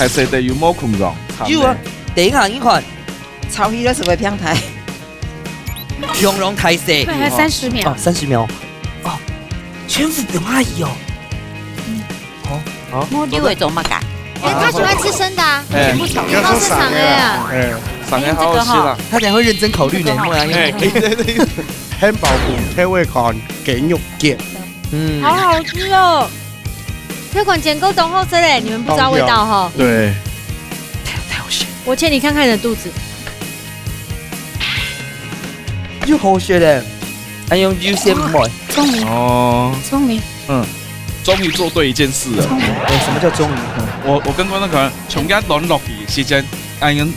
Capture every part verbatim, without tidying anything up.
哎，細弟有無空檔？有啊，等一下，你看，超起了是會平台。雄雄大細。對，還有三十秒。哦，三十秒。哦，全部不用阿姨哦。好，好。摸牛尾走嘛，嘎。哎，他喜欢吃生的啊。哎，全部炒。不要说生的啊。哎，生的好好吃啦。他等下会认真考虑呢，这个好。莫啊，哎，对对对，汉堡骨、调味款、鸡肉卷。嗯，好好吃哦。这款煎糕都好吃嘞，你们不知道味道哈。对。太好吃。我切你看看你的肚子。又好吃嘞，还用有些美。终于，哦，终于。嗯，终于做对一件事了。哎，什么叫终于？嗯。我，我跟观众讲，从刚刚落去时间，哎呀，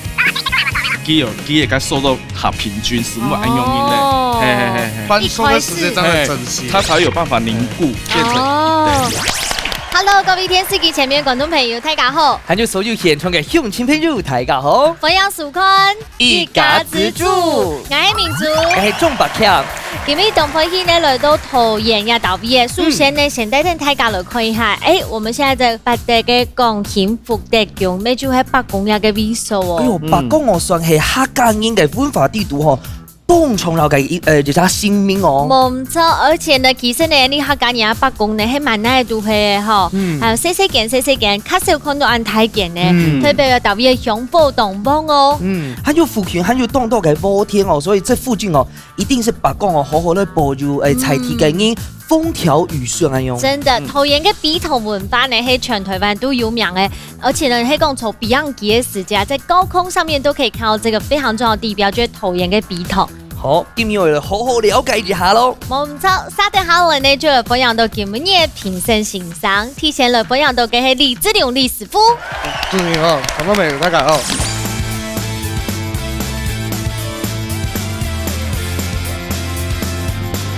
佢有，佢也该收到下平均，是莫哎用力嘞。哦。嘿嘿嘿嘿。翻书的时间真的真心。哎，它才有办法凝固，变成一哦。对。Hello，各位电视机前面观众朋友，大家好。还有所有现场的乡亲朋友，大家好。欢迎收看一家之煮。我是明珠。我是钟伯强。今日当开心呢，来到桃园呀，到位耶，首先呢，嗯，先带等大家来看一下，哎，我们现在在八德个光兴福德宫，乜就系伯公爷个位所哦。哎哟，伯公哦，算系客家人个文化地图吼， 当重要个一，呃，一只生命哦。没错，而且呢，其实呢，你客家人啊，伯公呢，还蛮耐都系吼，嗯，还有细细件、细细件，较少看到恁大件呢，嗯，特别要特别香火当旺哦。嗯，还有附近还有当多个禾田哦，所以这附近哦，一定是伯公哦，好好来保佑，哎，在地个人风调雨顺啊哟。真的，嗯，桃园个笔筒文化呢，系全台湾都有名个。 而且呢，係講坐飛行機个時節啊，在高空上面都可以看到這個非常重要的地標，就係桃園个筆筒。好，今日我們好好了解一下咯。無錯，續等下來呢，就來分享到今日个評審先生，提前來分享到个係李志龍李師傅。祝你好，觀眾朋友大家好。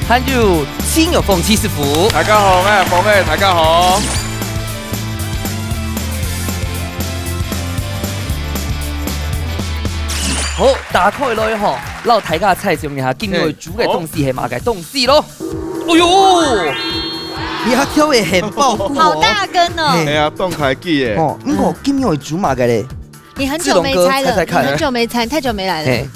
還有陳玉鳳陳師傅。大家好，我係鳳妹，大家好。 好，打開來吼，摎大家猜想一下，今日愛煮个東西係麼个東西咯？哎喲，你還挑个漢堡骨哦。好大根哦。嘿。哎呀，當開機耶。哦，毋過今日愛煮麼个咧？你很久沒猜了，志龍哥猜猜看。你很久沒猜，太久沒來了。嘿。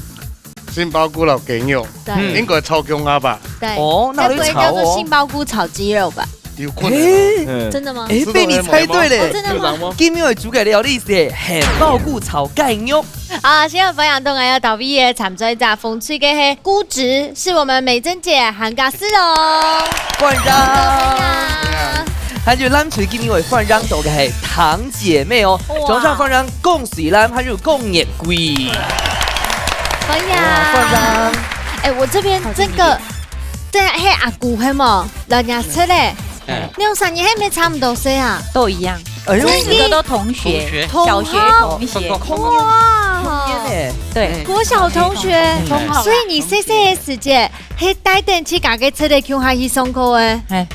杏鮑菇摎雞肉，對。嗯。應該炒薑鴨吧？對。哦，那就炒哦。該不會叫做杏鮑菇炒雞肉吧？ 有可能啊。欸，嗯。真的嗎？欸，被你猜對了。哦，真的嗎？有人嗎？今日愛煮个料理係漢堡菇炒雞肉。啊，先分享到𠊎个特別个參賽者，紅隊个係姑侄，是我們美珍姐、韓家師哦。歡迎。歡迎。還有藍隊今日愛歡迎到个係堂姐妹哦。哇。掌聲歡迎江水蘭，還有江月桂。歡迎。哇，歡迎。欸，我這邊這個，這係阿姑係無？老娘出嘞。 哎。兩儕人還無差毋多歲啊？都一樣。哎喲。四個都同學，同學。小學同學。同學。哇。同年呢。對。國小同學，嗯。所以你細細个時節，係帶等自家个出來共下去上課个。哎。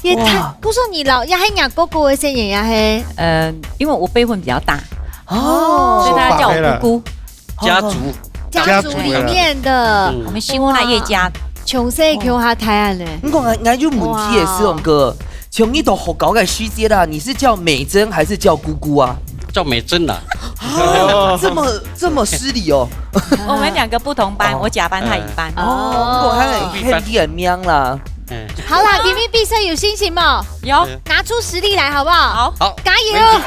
也太，哇。故所你老，也係若哥哥个細人也係。呃，因為我輩分比較大，哦。所以大家叫我姑姑。 家族。家族裡面的。嗯。我們新屋那一家。從細共下大漢呢。毋過𠊎，𠊎有問題耶，哇。思勇哥，從你到學校个時節啦，你是叫美珍還是叫姑姑啊？叫美珍啦。啊，這麼，這麼失禮哦。我們兩個不同班，哦。我甲班，他乙班。哦，毋過他很，很，很命啦。 嗯。好啦，今日比賽有信心無？有。拿出實力來，好不好？好。好。加油！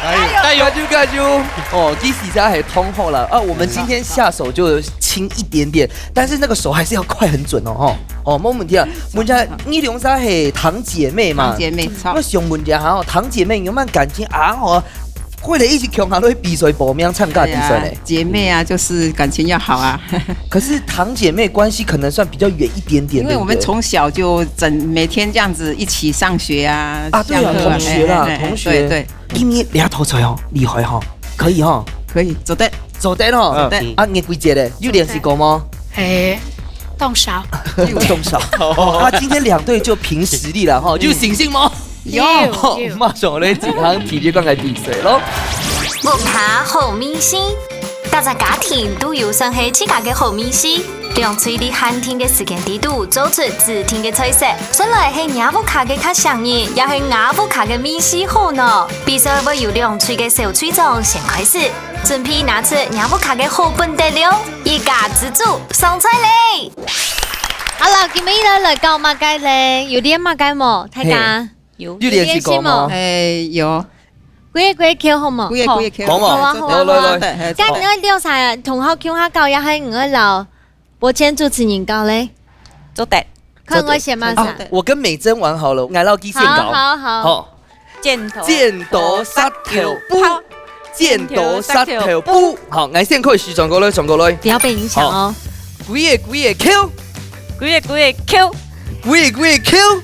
加油！加油！加油！哦，其實這係同學啦。啊，我們今天下手就輕一點點，但是那個手還是要快很準哦，吼。哦，無問題啊。問一下，你兩儕係堂姐妹嘛？堂姐妹，著。𠊎想問一下吼，堂姐妹有無感情啊？吼， 會來一起共下來比賽，報名參加比賽呢？哎呀，姐妹啊，就是感情要好啊。可是堂姐妹關係可能算比較遠一點點，因為我們從小就整，對不對？每天這樣子一起上學啊，啊，對啊，上課啊，同學啦，哎，哎，哎，同學。對，對。今日這道菜哦，厲害哈，可以哈。可以，做得。做得咯。嗯。做得。啊，你幾節咧？有練習過嗎？哎，當少。當少。哦，啊，今天兩隊就憑實力了哈，有信心嗎？ 有，有。馬上來進行第一關个比賽咯。屋下好味緒，逐隻家庭都有算係自家个好味緒。兩隊在限定个時間裡肚做出指定个菜色，選來係若屋下个較唌人，也係吾屋下个味緒好呢？比賽會有兩隊个小隊長先開始，準備拿出若屋下个好本底料，一家之煮上菜咧！好了，今晡日來搞麼个咧？有練麼个無？大家有有練習過嗎？哎，有，幾个幾个Q好無？幾个幾个Q，好無？好啊好啊來來來，對，該你愛了啥？同學共下搞，也係你愛摎博謙主持人搞咧？做得。看我選麼儕啊？，我跟美珍玩好了，𠊎摎佢先搞。好好好。好，剪刀剪刀石頭布，剪刀石頭布。好，𠊎先開始，轉過來，轉過來。不要被影響哦。幾个幾个Q，幾个幾个Q，幾个幾个Q。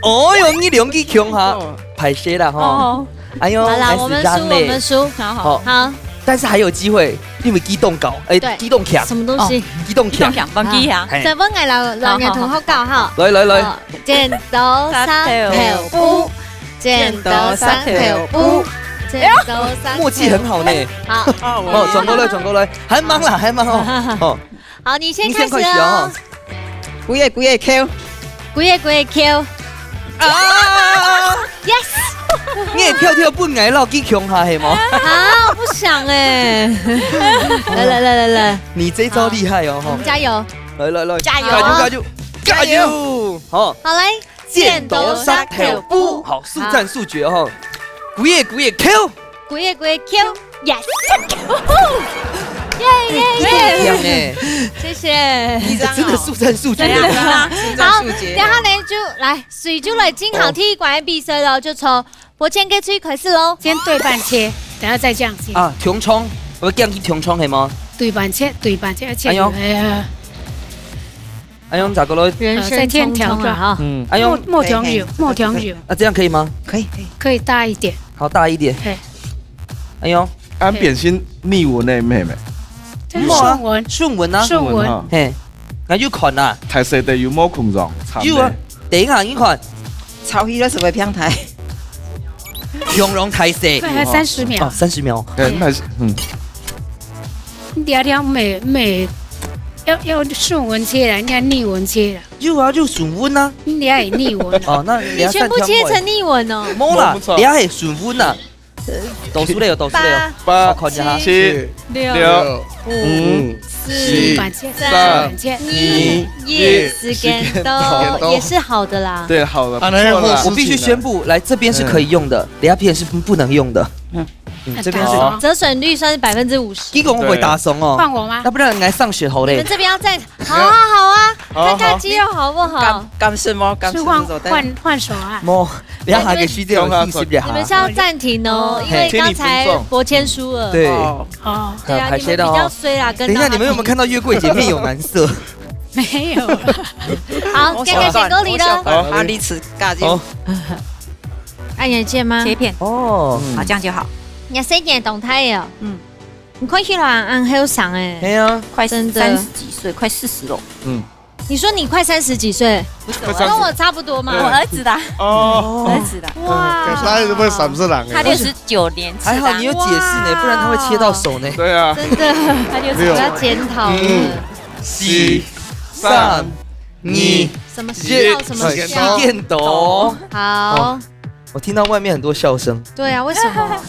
哦喲，你兩个共下，歹勢啦吼。哦，哎喲，好啦，還係我們輸，讓咧我們輸。好好。好，好，但是還有機會，因為激動搞，哎，對激動強，什麼東西？激動強。放棄啊，放棄啊。嘿再問𠊎摎摎若同學搞哈。來來來，好，剪刀石頭布，剪刀石頭布，剪刀石頭。默契很好呢。好，哦，轉過來，轉過來，還吂啦，還吂哦。哦，好，你先你先開始開始哦啊。。幾个幾个Q，幾个幾个Q，啊！ yes。你會跳跳分𠊎摎佢共下係無？啊，不想哎。來來來來來，你這招厲害哦，吼我們！加油！來來來，加油加油加油加油！好，好來，剪刀石頭布，好，速戰速決哈。幾个幾个Q，幾个幾个Q，yes。耶耶耶！一樣呢，謝謝。你真的速戰速決。對啊好，速戰速決等下呢就來，水就來進行第一關的比賽了，就從博謙个隊開始嘍。先對半切，等下再這樣切。啊，同窗，𠊎會叫佢同窗係無？對半切，對半切，切哎喲哎呀，哎喲，咋个咯？人生呃再切條匆匆啊哈。嗯，哎呦，嘿莫強油，莫強油，啊，這樣可以嗎？可以可以，可以大一點。好，大一點。嘿，哎喲，恁變成逆紋个妹妹，這是順紋，順紋啊，順紋。哈，嘿，那有款啊，大細个有無共樣，慘有啊呢。，等一下你看，炒起來係會平台，共樣大細這。還三十秒哦，，三十秒。哎，那是嗯，你兩條眉眉要要順紋切啦，人家逆紋切啦，有啊，有順紋啊。你兩也逆紋啦。哦，那你全部切成逆紋哦。無啦無錯，你還順紋啊。呃，倒數了，倒數了。八我看一下哈。七六六五五四板切，三板切，一一時間到，時間到也是好的啦。對，好了，啊那要不錯啦後我必須宣布，來這邊是可以用的，另一片是不能用的。嗯，這邊是。好折損率算是百分之五十。結果我會打爽哦，換我嗎要？不然來上學好嘞你們。這邊要站，好啊好啊，好看看肌肉好不好感？感受無？感受是換無？換換手啊？無，你還有時間有意識一下。你們是要暫停哦，哦因為剛才博謙輸了。對，哦，哦，對啊，很你們比較衰啦，跟等一下，你們有沒有看到月桂姐面有難色？沒有。好，剛剛選夠你了。好，好，你吃加油好。按眼界嗎？切片，哦，好，這樣就好。你細點動態哦。嗯，你看起來很後生哎。哎呀，快真的三十幾歲，快四十了。嗯，你說你快三十幾歲，不是，跟我差不多嘛。我兒子的，哦，兒子的，哇，他是不是三十人？他六十九年次的。還好你有解釋呢，不然他會切到手呢。對啊，真的，他六十我要檢討了。四、三、二、什麼笑什麼笑？時間到。好，我聽到外面很多笑聲。對啊，為什麼？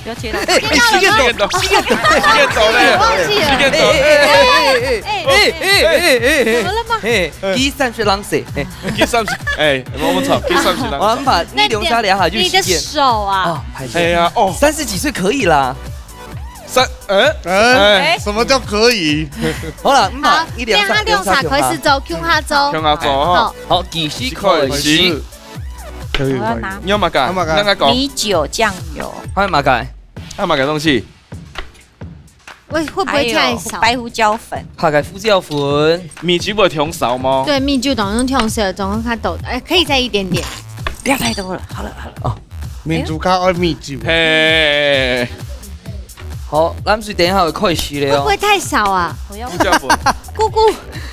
不要切到。哎，哎，時間到，時間到，時間到咧，忘記了。時間到，哎哎哎哎哎哎哎哎哎，怎麼了嗎？嘿，佢三十零歲，嘿，佢三十，哎，我們錯，佢三十零。我們把你留下來哈，就你的時間。手啊，啊，拍手。哎呀，哦，三十幾歲可以啦。三，哎哎，哎，什麼叫可以？好了，嗯，好，一兩等下兩儕開始做，共下做。聽下做哈好，，好，繼續開始。可以我要拿你要麼个？要麼个你要講。米酒、醬油，還有麼个？還有麼个東西？會會不會太少？白胡椒粉，白胡椒粉。米酒會忒少嗎？對，米酒當中忒少，總共較多，哎，可以再一點點。不要太多了。好了好了，民族較愛米酒。嘿，好，藍隊等一下會開始了哦。會不會太少啊？我要胡椒粉。姑姑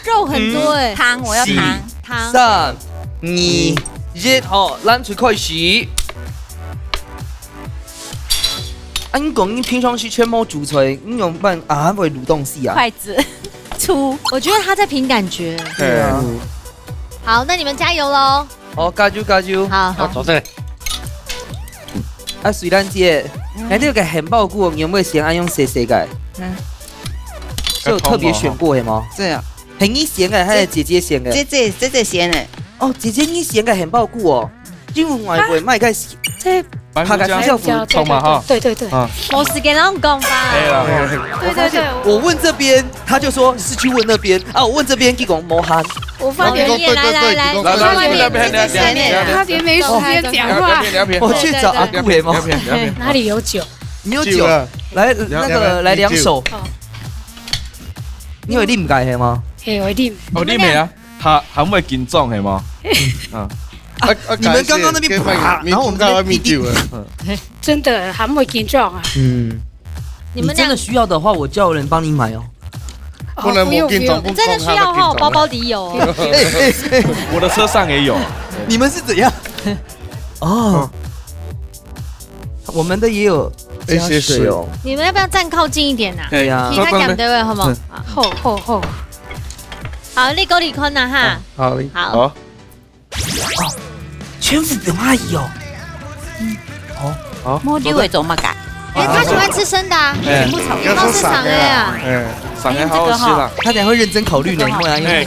肉很多哎，糖，我要糖。糖。三、二、一，好，藍隊開始。啊，你講你平常時全無煮菜，你仰般啊會滷東西啊？筷子，煮我觉得他在凭感觉。对啊。好，那你们加油喽！好，加油加油！好好，好，走这。啊，水兰姐，哎，这个汉堡骨，你有没有先爱用洗洗个？嗯，是有特别选过的吗？这样，很你选的还是姐姐选的？这这这这先哎，哦，姐姐你选的汉堡骨哦，因为外国卖个这他个学校服好嘛哈。对对对，啊，我是给他们讲吧。哎呀，对对对，我问这边，他就说是去问那边啊，我问这边，结果没喊。我发表演，来来来，来来来，那边那边这边那边他别没时间讲话。那边那边，我去找阿顾的吗？那边那边。哪里有酒？你有酒，酒啊来那个来两手。你有啉个吗？嘿，我一定。哦，你没啊？他还会紧张系吗？嗯，啊啊，你们刚刚那边感谢啪，然后我们这边你讲到米酒啊，真的还没紧张啊。嗯，你们真的需要的话，我叫人帮你买哦。不能无紧张，不真的需要哈，包包里有。我的车上也有。你们是怎样？哦，我们的也有加水哦。你们要不要站靠近一点呐？对呀其他讲对位好不好？好好好，好，你给我看呐哈。好嘞，好，全部不用阿姨哦。無你會做麼个？哎，他喜欢吃生的啊，哎，他是生的啊。哎，上海好好吃啦。他等下会认真考虑呢，因为哎，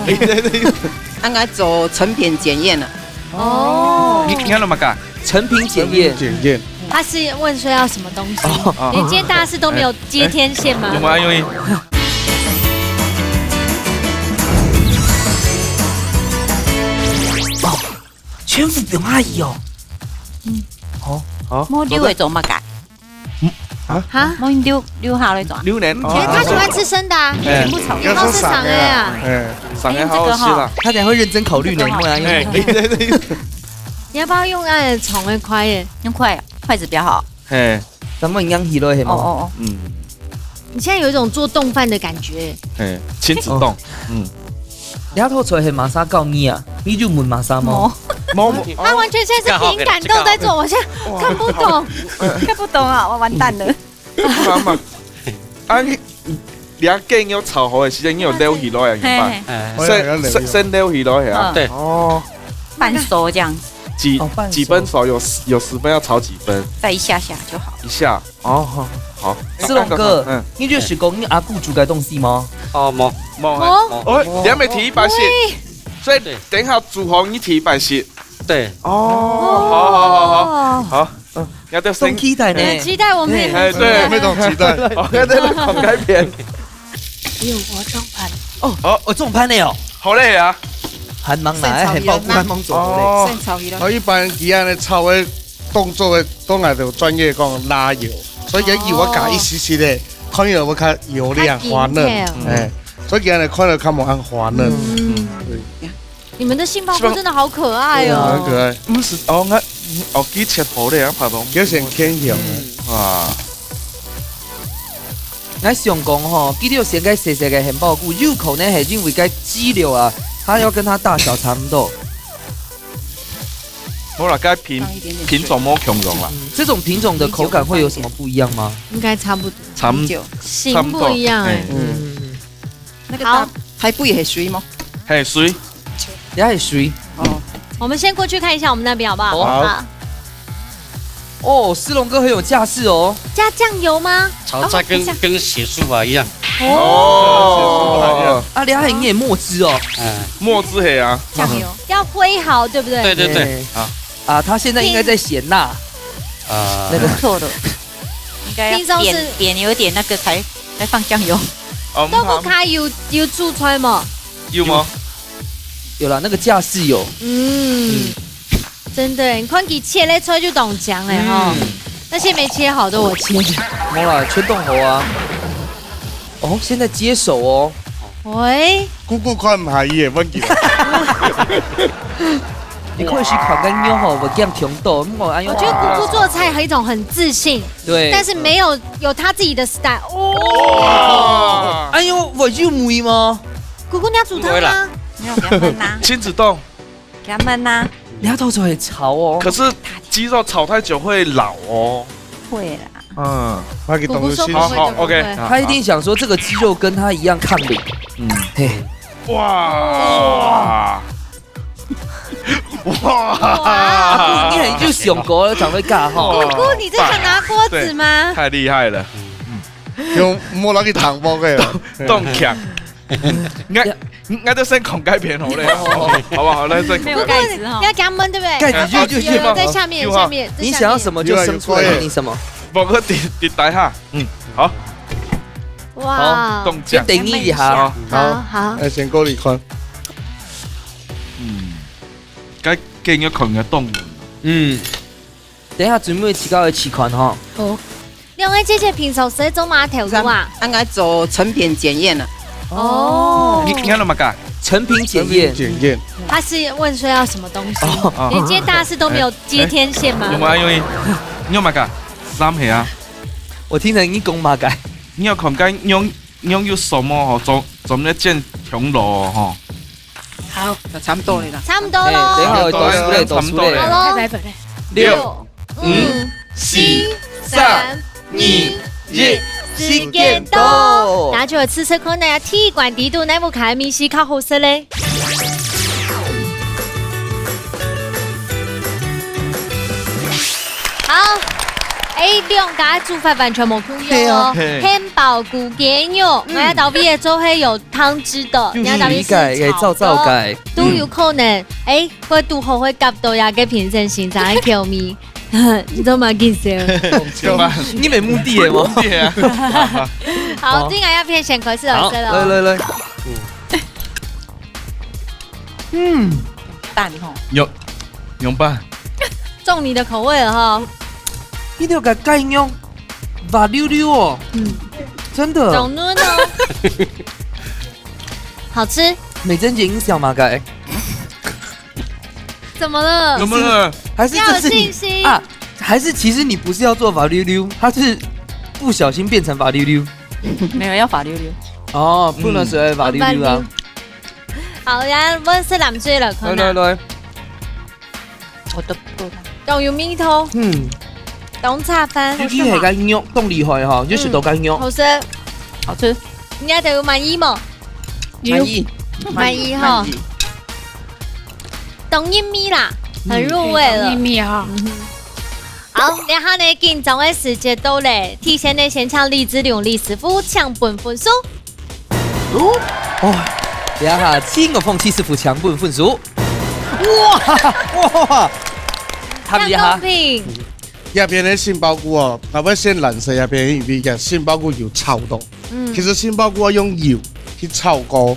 应该走成品检验了。哦，你你看了吗？嘎，成品检验，检验，他是问说要什么东西？啊你今天大家是都没有接天线吗有？没有用意？全部不用阿姨哦。無你會做麼个？哈，無你留留下來做？榴莲，哎，他喜欢吃生的啊，哎，他是生的啊。哎，上海好好吃啦。他等下会认真考虑呢，因为哎，你要不要用那个宠的筷耶？用筷，筷子比較好。哎，咱们营养起来系吗？哦哦嗯，你现在有一种做冻饭的感觉。哎，亲子冻，嗯，你偷出来系马莎告你啊？你就问马莎吗？毛毛，他完全现在是凭感动在做，我现在看不懂。看不懂啊，我完蛋了。妈妈，啊你，你要给我炒好的时间，你有撩起来啊？嘿嘿，先先先撩起来啊？嗯对，哦，半熟這樣子，几哦半熟几分熟？有有十分要炒几分？再一下下就好。一下哦，好，好，思龙哥嗯，你就是讲你阿姑煮个东西吗？哦，毛毛，哦，你还没提一百四，所以等一下煮好你提一百四。对，哦，好好好好好，嗯，你要对很期待呢。哎，期待我们也哎，对，非常期待。哦，要对口改变。用我装盘。哦，哦，这种盘的哦，好累啊。还蛮难，还包括还蛮做好嘞。哦，先炒起來。然後一般佢安尼炒个動作个，都愛有專業講拉油，所以佢油我加一絲絲个，看起來會較油亮滑嫩，較緊切哦哎，所以佢安尼看了較無恁滑嫩。嗯，你们的杏鲍菇真的好可爱哦。很可愛。毋是哦，我哦，佢切好了啊，拍到佢先牽油，哇，我想讲吼，佢有先个細細个汉堡菇，有可能系因为个鸡柳啊，它要跟它大小差不多。无啦，该品品种无共样啦。这种品种的口感会有什么不一样吗？应该差不多，差不酒，型不一样哎。嗯，嗯，那个大排骨也很水吗？嘿，水，也系水。哦，我们先过去看一下我们那边好不好？好好，哦，思龙哥很有架势哦。加酱油吗？炒菜跟跟洗漱法一样。哦，啊，你还很也墨汁哦。嗯，墨汁黑啊，醬油要煨好，对不对？对对对，哎啊，他现在应该在咸呐。啊，那个错了，应该要听说是点点有点那个才才放酱油。哦，都不开油油煮出来嘛。有吗？有啦，那个架势有。嗯，真的，你看佢切咧出来就懂讲哎哈，那些没切好的我切。没啦，全冻好啊。哦，现在接手哦。喂，姑姑看毋下伊个問題。你看是看个妞吼，我这样穷斗，我哎呦，我觉得姑姑做菜有一种很自信，对，但是没有有她自己的 style。哇，哎呦，我又没吗？姑姑，你要煮汤吗？没有，给他焖呐，亲子冻，给他焖呐。你要到时候也炒哦。可是鸡肉炒太久会老哦。会啦，嗯，我给姑姑说不会东西好好就不会。 ，OK，他一定想说这个鸡肉跟他一样抗冷。嗯，嘿，哇，哇，哇，你很有想过了，长会尬哈。哇，姑姑，你在想拿锅子吗？对，太厉害了，用莫拉去糖包个，动强。应该，应该就先孔盖片好了，好不好？那先没有盖子哈。要给他闷，对不对？盖子就就有有在下面，有啊下面，在你下面。想要什么就生出来给你什么。我个底底台哈，嗯，好，好，动先强。等你一下。好好，来先过你看，嗯，该给你看个动物。嗯，等一下准备起高的起款哈。两位姐姐平常时做嘛头路啊？应该做成品检验了。哦，你你看到没？嘎，成品检验，检验，他是问说要什么东西？哦哦连接大师都没有接天线吗？有没有用？你有没？嘎，三黑啊？我听成你讲嘛个。你要看该用用有什么吼，怎怎么建铜锣吼？好，就差不多了啦。差不多哎，等一下喽。会倒出来，倒出来。好喽，拜拜拜拜。六五、四、三、二、一，时间到。那就试试看，大家第一关底肚哪部卡米西较好食嘞？好，哎，两家做法完全无共样哦。嘿啊汉堡菇鸡肉，我要到位的做还有汤汁的，就你要到位是一改，哎，炒照照的。改。都有可能，哎，会拄好会夹到呀个评审先生个口味。你做么紧笑？怎么办？你没目的的吗？对啊，好，这个要片先开始好，了，是了。来来来，嗯，蛋吼，有有吧？中你的口味了哈。你都个盖用，滑溜溜哦，嗯，真的。长嫩哦。好吃？美珍姐，你想嘛该？怎么了？怎么了？还是这是你要有信心啊？还是其实你不是要做滑溜溜，它是不小心变成滑溜溜。没有要滑溜溜。哦，不能随便滑溜溜啊。好，然后问是蓝水了，来可能来来，我都不当有味道，嗯，当茶饭，你你还个肉，动厉害哈，就许多个肉。好吃。好吃。你家头有满意吗？满意，满意哈，懂一米啦，很入味了。秘密哈。好，然后呢，紧张的时节到嘞，提前呢先请李志良李师傅抢本分数。哦，等一下，金个凤七师傅抢本分数。哇哇，他们厉害公。平。这边的杏鲍菇哦，我会选蓝色这边，因为个杏鲍菇有炒到。嗯其实杏鲍菇要用油去炒过，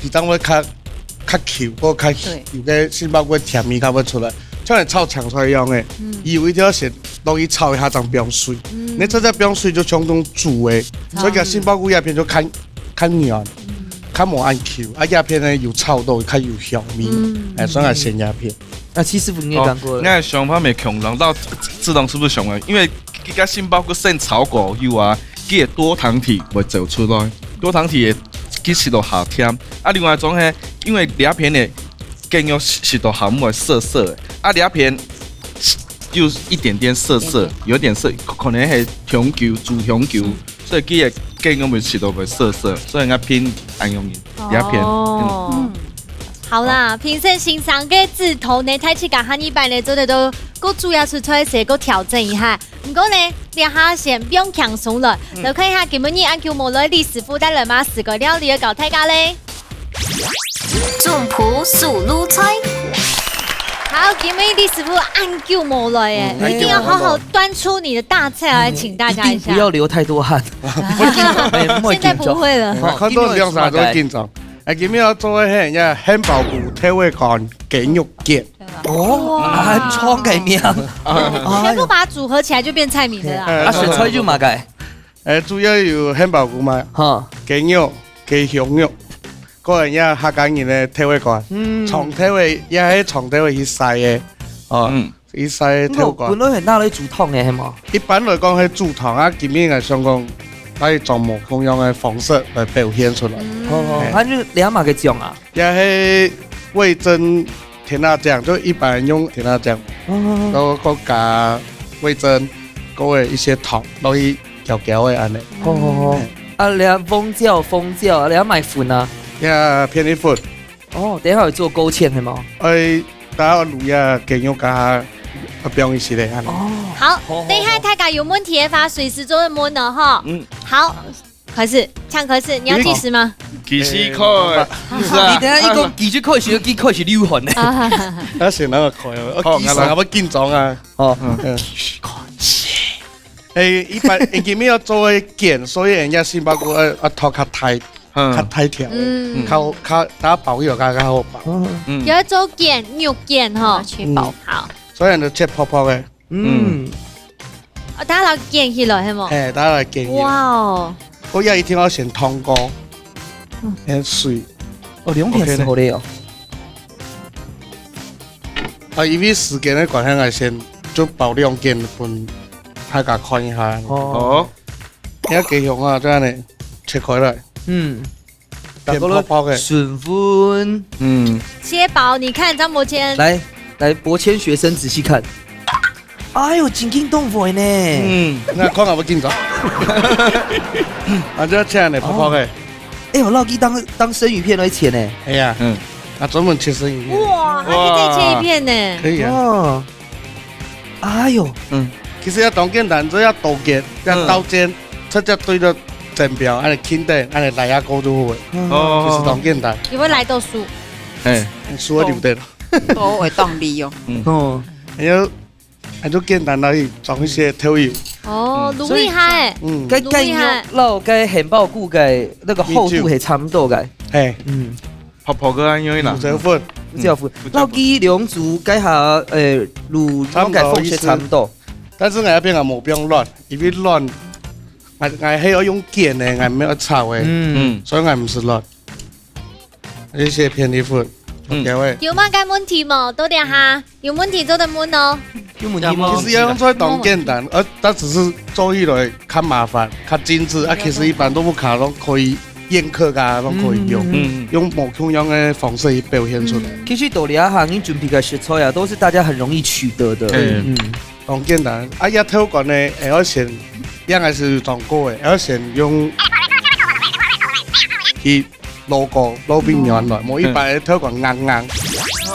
佢正会较较Q，个较对有个杏鲍菇个甜味才会出来，像你炒青菜一样个，油一定要先落去炒一下，正放水。你直接放水就相当煮个，所以个杏鲍菇这片就看看软，看无恁Q，啊这片呢有炒到，看有香味，嗯哎，所以个选这片。那七师傅你也讲过了，那想法没共样，到志龙是不是想啊？因为这个杏鲍菇先炒过油啊，佢个多糖体会走出来，多糖体也其实都好甜。啊，另外一种呢，因为这片的鸡肉食到鹹會澀澀的，啊，这片有一点点澀澀，有点澀，可能係香菇煮香菇，所以佢个雞肉會食到會澀澀，所以我偏安容易这片。哦，好啦，评审先生个指头呢，太自家下一擺呢做得到，个主要出菜色个调整一下。毋过呢，这下先放轻鬆了，来看一下今晡日恁久無來李師傅帶來麼个个料理个教大家嘞。总铺手路菜。好，今晡日李师傅恁久無來耶，嗯一定要好好端出你的大菜来请大家一下一定不。要流太多汗。哎，莫现在紧张不会了。好看到两三个紧张。哎，今日要做个系个汉堡菇、豆腐干、鸡肉卷。哦，啊，创个名。全部把它组合起来就变菜名了啦。啊，选菜就嘛个，哎，主要有汉堡菇嘛，哈，鸡肉、鸡胸肉，个人也客家人个豆腐干，嗯，长豆腐也系长豆腐去晒个，哦，嗯，去晒豆腐干。本来很大的煮汤个，系嘛？一般来讲，系煮汤啊，今日个想讲，可以用无共样个方式来表现出来。哦，它就是两码个酱啊。也系味增甜辣酱，就一般用甜辣酱，哦，然后个加味增，个一些糖，落去调调个安尼。哦，啊，你啊，蜂膠，蜂膠，啊，你啊，買粉啊？呀，便利粉。哦，等一下有做勾芡，係無？哎，大家滷呀，雞肉加下，啊，放一息咧，恁樣。哦。好，好，好，等一下大家有問題个話，隨時做得問哦，吼。嗯。好，開始，請開始，你要計時嗎？計時開，哎，是啊。你等一下一共計時開始，計開始流汗呢。啊。啊，先那個開哦，好，計時啊，𠊎來。我緊張啊。哦。嗯。哎，一般，因為愛做个捲，所以人家杏鮑菇愛，愛剁較大，嗯。較大條个，嗯。較，較，大家包起來較，較好包。嗯。嗯。要做捲，肉捲吼。啊，切薄。嗯。好。所以人就切薄薄个。嗯。哦，大家來捲起來，係無？嘿，大家來捲起來。哇哦。我也一定要先燙過，嗯。先水。哦，兩片 OK 呢。係好个哦。啊，因為時間个關係，𠊎先就包兩件分大家看一下。哦。哦。你看雞胸啊，就恁樣切開來。嗯。變薄薄个。順風。嗯。切薄，你看張伯謙。來，來，伯謙學生仔細看。哎喲，真緊當會呢。嗯。你看，看𠊎有緊張。啊，就要切恁樣薄薄个。哦。哎喲，老弟當，當生魚片來切呢。哎呀。嗯。啊，專門切生魚片。哇，他可以再切一片呢。哇。可以啊。哦。哎喲。嗯。其實也當簡單，只要刀剪，要刀剪，嗯。直接對著煎標，恁樣輕點，恁樣來下鍋就好了。嗯。哦。其實當簡單。佢會來到手。哎。手會流汗。都會當利用。嗯。哦。哎喲， 恁就簡單而已，裝一些豆油。哦，嗯。滷一下欸。所以，嗯。該，該肉摎該杏鮑菇个那個厚度係差不多个。嘿。嗯。薄薄个恁樣啦。胡椒粉。胡椒粉。嗯。摎佢兩組該下，呃，滷，差不多意思。摎該放些差不多。但是𠊎這片𠊎無放卵，因為卵，𠊎，𠊎係愛用煎个，𠊎毋係愛炒个。嗯。嗯。所以𠊎毋使卵。 一些便利粉，嗯。OK喂。有麼个問題無？到這下，有問題做得問哦。有問題無？其實愛用出來當簡單，呃，但只是做起來較麻煩，較精緻，啊，其實一般都屋下都可以宴客啊，都可以用，嗯，嗯，嗯。用無共樣个方式去表現出來。嗯。其實到這下，你準備个食材啊，都是大家很容易取得的。嗯。嗯。當簡單。啊，這豆乾呢，會要先，應該係當過个，會要先用去 老高，老兵原來，嗯。無一般个豆乾硬硬。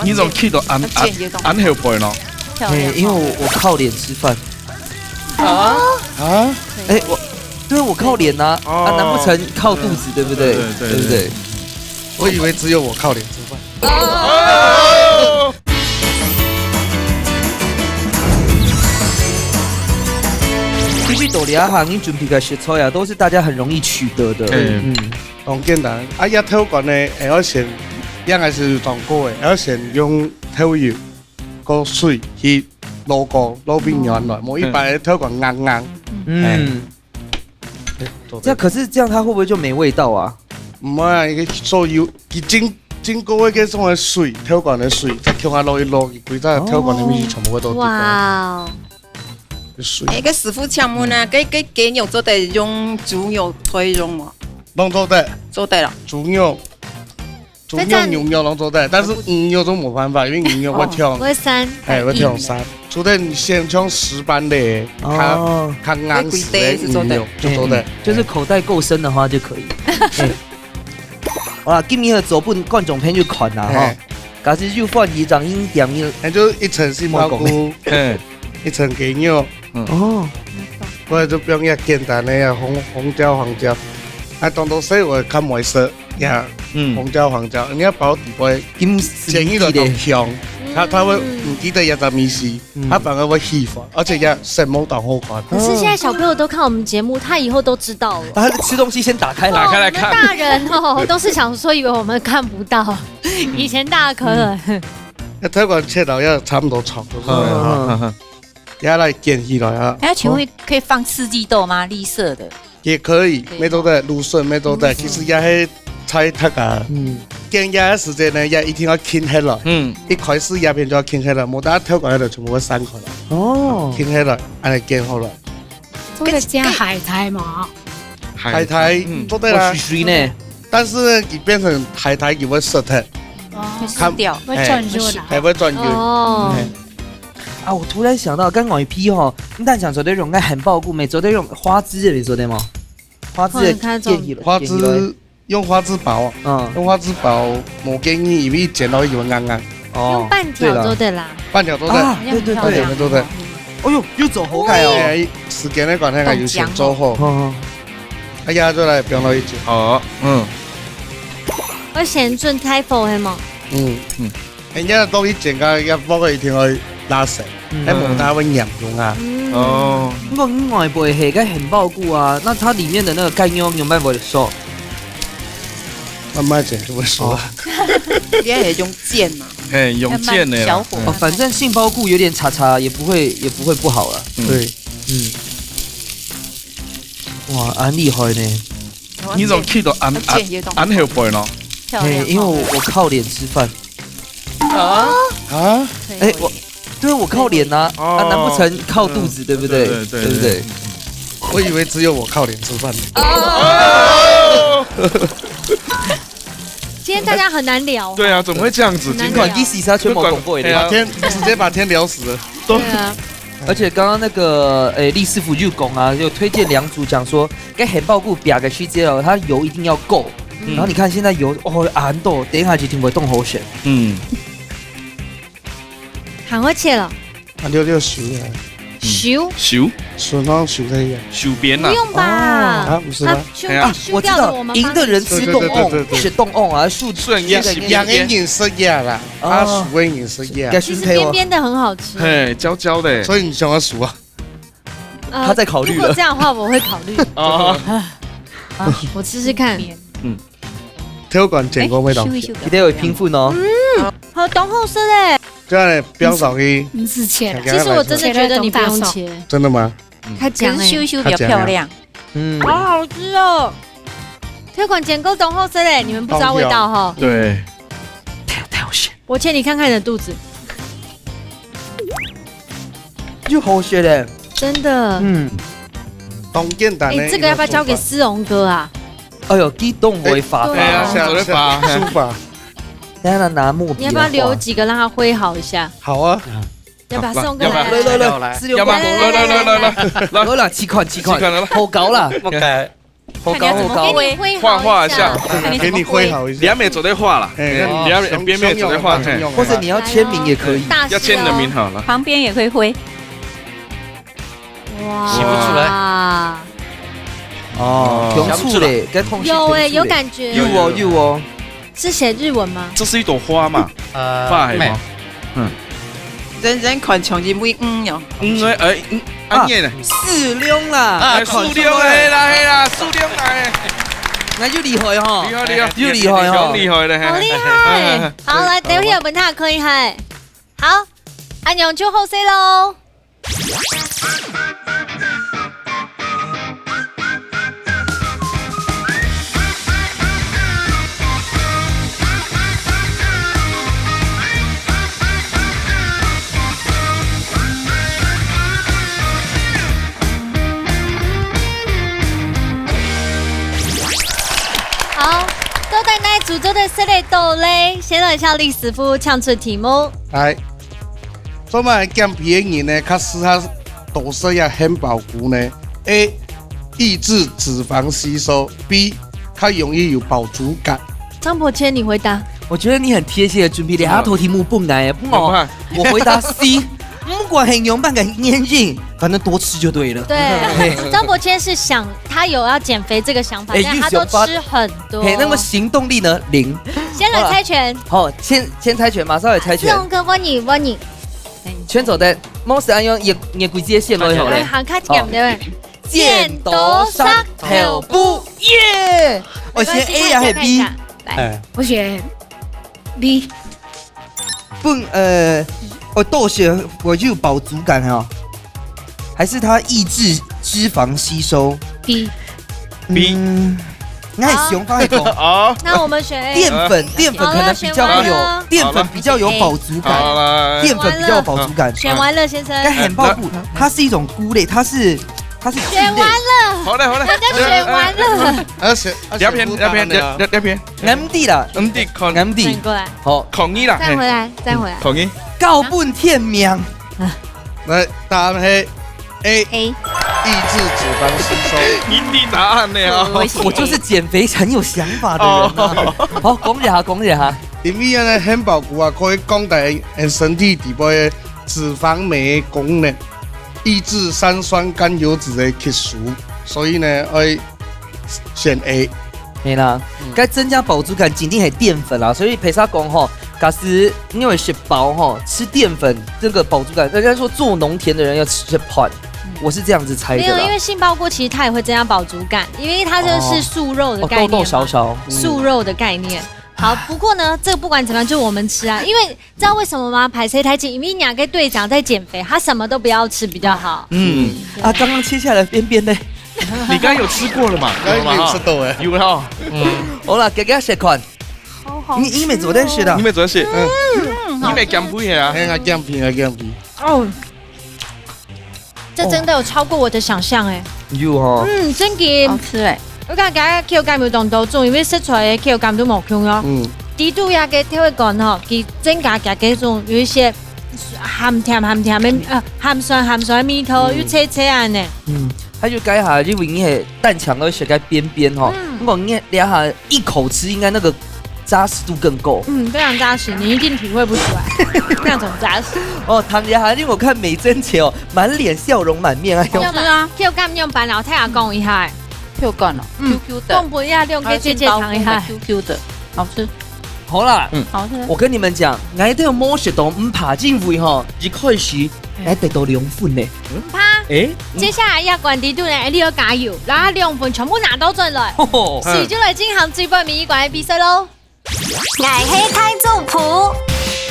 你怎麼去到恁，恁，恁後背咯？漂亮。嘿，因為我，我靠臉吃飯。啊？啊？哎，我，對，我靠臉啊，哦。啊，難不成靠肚子，對不對？對，對，對，對不對？對。我以為只有我靠臉吃飯。哦。其實到這下，你準備个食材啊，都是大家很容易取得的。嗯。嗯。 當簡單。啊，這豆乾呢，會要先，應該係當過个，會要先用豆油、過水去老高，老兵原來，無一般个豆乾硬硬。嗯。哎。哎，做得。這樣，可是這樣它會不會就沒味道啊？毋會啊，一個所有，佢浸，浸過个該種个水，豆乾个水，再共下落一落，佢歸隻豆乾个味全部會都出來。哇哦。 水。哎，該師傅請問啊，嗯。該，該雞肉做得用豬肉代用無？攏做得。做得啦。豬肉，豬肉、非常牛肉攏做得，但是魚肉就無辦法，因為魚肉會忒，哦，會酸。哎，會忒酸。嗯。除非你先像石斑類，較，哦。較硬實个魚肉就做得。嗯，就是口袋夠深的話就可以。哎。好啦，今日做分觀眾朋友看啦，吼。哎。 假使有歡喜，正應點一，那就一層杏鮑菇，莫講了。嗯。一層雞肉，嗯。哦。或者就放一個簡單个啊，紅，紅椒、黃椒。啊，當多細我較毋會食呀，嗯。紅椒、黃椒，你愛包底背，金絲煎起來當香，嗯。它，它會，嗯。毋記得這隻味緒，嗯。它反而會起粉，而且也生毛當好看。可是現在小朋友都看我們節目，他以後都知道了。啊，吃東西先打開來。打開來看。哦，我們大人哦，都是想說以為我們看不到。 以前大家可能，嗯。該豆乾切到也差不多長，嗯，嗯，嗯。也來捲起來啊。那請問可以放四季豆嗎？綠色的。也可以，可以。乜做得，蘆筍乜做得，嗯。其實也係菜頭啊。嗯。捲个時間呢，也一定要輕核來。嗯。一開始這片就要輕核來，無等下豆乾就全部會散開來。哦。輕核來，恁樣捲好來。 做得加海苔無？海苔，嗯。做得啦。會濕濕呢。但是呢，佢變成海苔，佢會濕忒。哦。會濕掉。會轉肉啦。哎，會轉肉。哦。哎。啊，我突然想到，剛剛一批吼，你等下做得用該杏鮑菇，乜做得用花枝个，做得無？花枝个，看看這種。建議了，花枝，建議了。用花枝薄，嗯。用花枝薄，無建議，因為一剪落去就會硬硬。哦，用半條做得啦。對啦。半條做得。啊，對對對。半條做得。哎喲，又做好个哦。哎，時間个關係，有先做好。哦。哎呀，再來放落去煮。好，嗯。我先準大火，係無？嗯。嗯。 人家都一剪開，要包括一定要拉伸，嗯。還無大會黏中啊。嗯。哦。不過另外一部係該杏鮑菇啊，那它裡面的那個乾肉有沒有熟？慢慢剪就會熟了。哦。應該係用煎嘛。嘿，用煎个啦。慢慢小火。哦，反正杏鮑菇有點柴柴，也不會，也不會不好了。嗯。對。嗯。哇，恁厲害呢。你怎麼去到恁，恁，恁後背呢？漂亮。嘿，因為我，我靠臉吃飯。 啊？啊？哎，我，對，我靠臉啊，哦。啊，難不成靠肚子，嗯，對不對？對，對，對，對不對？對。我以為只有我靠臉吃飯。哦。今天大家很難聊。對啊，怎麼會這樣子？很難聊。今天，你看，一時差全部講過一遍。對啊。把天，直接把天聊死了。對啊。而且剛剛那個，誒，李師傅就講啊，就推薦兩組，講說，該杏鮑菇煸个時間哦，它油一定要夠。嗯。然後你看現在油，哦，恁多，等一下就定會當好食。嗯。 還會切了。啊，六六熟啊。熟？熟？熟好熟个呀。熟邊啊？不用吧？哦。啊，不是嗎？啊，就，哎呀。啊，我知道，輸掉的我們幫你。贏的人吃凍甕，對，對，對，對，對。吃凍甕啊，輸，輸的人也是邊邊。贏个人食呀啦，哦。啊，輸个人食呀。其實邊邊的很好吃。嘿，焦焦的。所以你想要熟啊？呃，他在考慮了。如果這樣的話，我會考慮。哦。啊，我試試看。嗯。 挑揀剪過味道。哎，咻一咻。佢都有評分哦。嗯，好，當好食嘞。這樣呢，不要少一。毋使切啦。其實我真的覺得你不用切。真的嗎？較靚欸。可是咻一咻比較漂亮。嗯。好好吃哦。挑揀剪過當好食嘞，你們不知道味道哈。對。太，太好吃。我切你看看你的肚子。又好食嘞。真的。嗯。當簡單的一個做法。哎，這個要不要交給思榮哥啊？ 哎喲，激動會發。哎，對啊。哎呀，想會發。書法。等下拿木筆來畫。你要不要留幾個讓他揮毫一下？好啊。要不要送過來？要不要？來，來，來，來，來，來，來，來，來。來啦，試看，試看。試看，來吧。好搞啦。OK。好搞，好搞。給你揮毫一下。畫畫一下。給你揮毫一下。兩面做得畫啦。哎，那你兩面，兩面做得畫，嘿。或者你要簽名也可以。大師哦。要簽你的名好了。旁邊也可以揮。 哇。寫不出來。哦，哦。用手咧，該通訊有欸，用手咧。有感覺。有哦，有哦。是寫日文嗎？這是一朵花嘛？呃，花係嗎？沒有。嗯。人人看像因為嗯喲。嗯，哎，哎，嗯，啊，按呢呢？樹龍啦。啊，哎，樹龍，樹龍，嘿啦，嘿啦，樹龍來。那就厲害吼。厲害，厲害。又厲害吼。厲害咧，嘿。好厲害。好，來，等一下，問他可以嗨。好，恁樣就好勢咯。 好，到底哪一組做得食得到咧？先來請李師傅請出題目。來，做麼个減肥个人呢，較適合多食這杏鮑菇呢？A，抑制脂肪吸收。B，較容易有飽足感。張伯謙，你回答。我覺得你很貼心的準備，連他投題目不難，不好。我回答C，不管很勇敢的年紀，反正多吃就對了。對，嘿。張伯謙是想他有要減肥這個想法，哎，但他都吃很多。嘿，那麼行動力呢？零。先來猜拳。好，先，先猜拳，馬上來猜拳。志宏哥，問你，問你。圈走的，莫是恁樣，也，也規矩先落去好了。哎，好，較緊，對不對？好。 剪刀石頭布，耶！我選A還是B？來，哎。我選B。不，呃，我多選，我就有飽足感哦。還是它抑制脂肪吸收？B。B。嗯，那想法會講。哦。那我們選A。澱粉，澱粉可能比較會有，好了，選完了。澱粉比較有飽足感，好了。澱粉比較有飽足感。選完了，先生。該杏鮑菇，它是一種菇類，它是 它是選完了。好了，好了。人家選完了。啊，選，啊，兩片，選不同的啊。兩片，兩，兩片。毋知啦。毋知，看。毋知。轉過來。好。抗議啦，再回來，嘿。再回來。抗議。到本天明。來，答案係A。A。抑抑制脂肪吸收。一定答案呢哦。可惜。我就是减肥很有想法的人啊。哦。好，講一下，講一下。因為呢，杏鮑菇啊，可以降低人身體底部的脂肪酶的功能，抑制三酸甘油酯的吸收，所以呢，愛選A。係啦，嗯。該增加飽足感，一定係澱粉啦。所以為啥講吼，假使你有食飽吼，吃澱粉，這個飽足感，人家說做農田的人要吃飯，嗯。我是這樣子猜的啦。沒有，因為杏鮑菇其實它也會增加飽足感，因為它就是素肉的概念嘛。哦。哦，多多少少。嗯。素肉的概念。好，不過呢，這個不管怎麼樣，就我們吃啊，因為知道為什麼嗎？歹勢，太緊，因為你那個隊長在減肥，他什麼都不要吃比較好。嗯。啊，剛剛切下來邊邊呢？你剛剛有吃過了嘛？剛剛有吃到欸。有哈。嗯。好啦，給大家試看。好好吃哦。你，你乜做得食啊？你乜做得食，嗯。嗯，你乜減肥啊？哎，我減肥，我減肥。哦。這真的有超過我的想像欸。有哦。嗯，真的。好吃欸。我感覺口感有當多種，因為食出來的口感都無共樣。嗯。底肚那個豆乾吼，佢增加佢該種有一些鹹甜鹹甜的，呃，鹹酸鹹酸的味道，嗯。又脆脆恁呢。嗯，還有該下，因為你係單淨个食該邊邊吼，嗯。不過你這下一口吃，應該那個扎實度更夠。嗯，非常扎實，你一定體會不出來，那種扎實。哦，談一下，因為我看美珍姐哦，滿臉笑容滿面啊。好吃啊。口感樣般，老太太講一下。口感哦，嗯，Q Q的。講分這兩個姐姐聽一下。還有杏鮑菇的Q Q的，好吃。好啦，嗯。好吃。我跟你們講，𠊎兜無食到毋怕，因為吼，一開始，哎。𠊎得到兩分呢。毋怕。哎。接下來這關底肚呢，你要加油，然後兩分全部拿到轉來。吼吼。所以就來進行最尾尾一關的比賽咯。 𠊎係大總舖。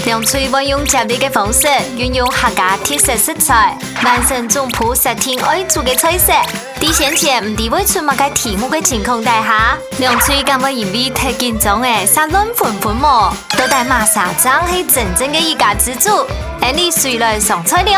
兩隊會用接力个方式，運用客家特色食材，完成總舖設定愛煮个菜色。在先前毋知會出麼个題目个情況底下，兩隊敢會因為忒緊張而殺亂紛紛無？到底麼儕正係真正个一家之煮？𫣆俚隨來上菜了。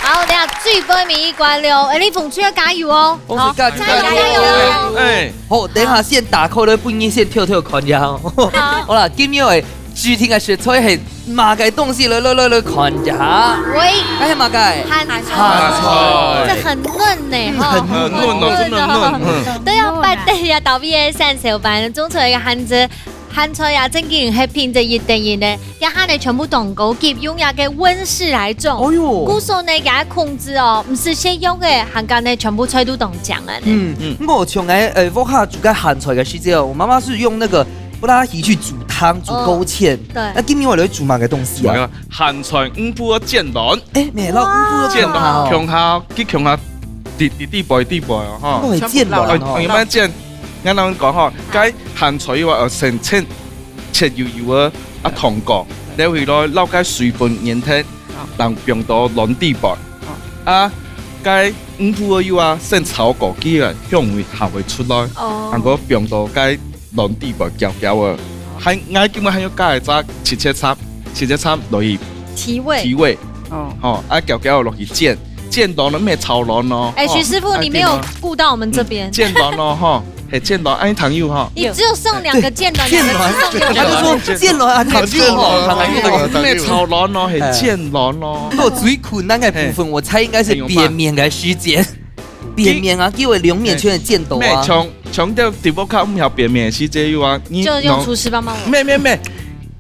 好，等下最尾尾一關了，哎，你紅隊要加油哦。好，加油，加油，加油，加油。加油。哎。好，等下先打開來，分你先挑挑看一下哦。好。好啦，今日个指定个食材係麼个東西？來，來，來，來看一下。喂。該係麼个？鹹菜。鹹菜。這很嫩呢，嗯，哈。很嫩哦，真的嫩，嗯。都要拜登呀，倒閉个三小班，種出來一個鹹菜。 鹹菜啊，正經係品質一等一呢。這下呢，全部當高級，用這個溫室來種。哎喲。故所呢，佢个控制哦，毋使先用个，還過呢，全部菜都當靚啊呢。嗯，嗯。毋過像𠊎，呃，屋下煮个鹹菜个時節哦，我媽媽是用那個布拉提去煮湯，煮勾芡。哦，對。那今日𠊎來煮麼个東西啊？沒有，鹹菜五步煎卵。哎，沒了，五步煎卵，哇。共下，佢共下，底，底，底背，底背哦，哈。哦，煎卵哦。哦，有沒有煎？ 𠊎同你講吼，該鹹菜个話，呃，先切，切幼幼个，啊，燙過，撈起來，撈該水分軟忒，然後放到卵底背。啊，該五步个油啊，先炒過佢个，香味還會出來，哦。然後放到該卵底背攪攪个。還，𠊎今日還有加一隻切切菜，切切菜落去提味。提味。 哦。吼，啊，攪攪落去煎，煎卵呢，毋係炒卵哦。哎，吼，徐師傅，你沒有顧到我們這邊。啊，煎卵。嗯，煎卵哦，吼，係煎卵，哎，糖油哈。你只有送兩個煎卵，煎卵，兩個雞胸肉。他就說煎卵啊，糖油哦，哎，糖油。毋係炒卵哦，係煎卵哦。不過最困難的部分，嘿。我猜應該是扁面的時間。 扁面啊，叫佢兩面全係煎到啊。毋係，像，像這地方較毋曉扁面个時節有啊，你就用廚師幫幫我。毋係，毋係，毋係，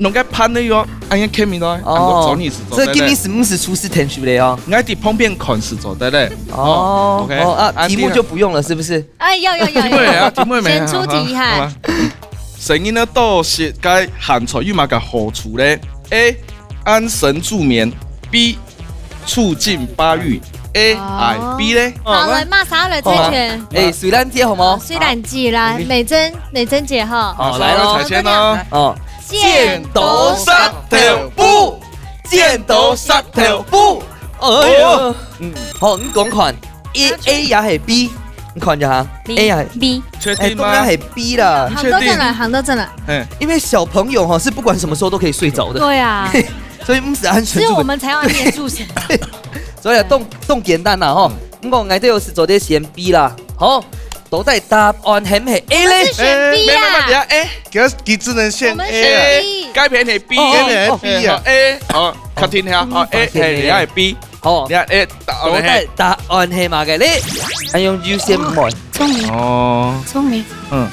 弄個盤个有啊，恁樣揢起來，哦，恁樣做你係做得个。這今日係毋係廚師𢯭手个哦？𠊎在旁邊看係做得个。哦，哦，OK，哦，啊，啊，題目就不用了，是不是？哎，要，要，要，要。題目啊，題目沒有，先出題哈。好，好吧。成人呢，多食該鹹菜有麼个好處咧？A，安神助眠。B， 促進發育，A還B咧？好，來，麼儕來猜拳？哎，水蘭姐好無？水蘭姐啦，美珍，美珍姐哈。好，來咯。好，來猜拳哦。哦。剪刀石頭布，剪刀石頭布。哎喲，嗯，好，你講看，A，A也係B，你看一下，B，A也係，B。確定嗎？哎，當然係B啦。行到這來，確定？行到這來。哎。因為小朋友哈，是不管什麼時候都可以睡著的。對啊。 所以毋使安全。只有我們才要安全住宿。所以啊，當，當簡單啦吼。毋過𠊎兜係做得選B啦。好，到底答案係毋係A咧？我們是選B啦。哎，沒，沒，沒，等下，哎，佢，佢只能選A啊。我們選B。該片係B啊。哦，哦，哦。B啊。哦，A，哦，確定下，哦，A，哎，等下係B。好，你看，哎，答案，到底答案係麼个咧？恁樣優先毋會。聰明，哦，聰明，嗯，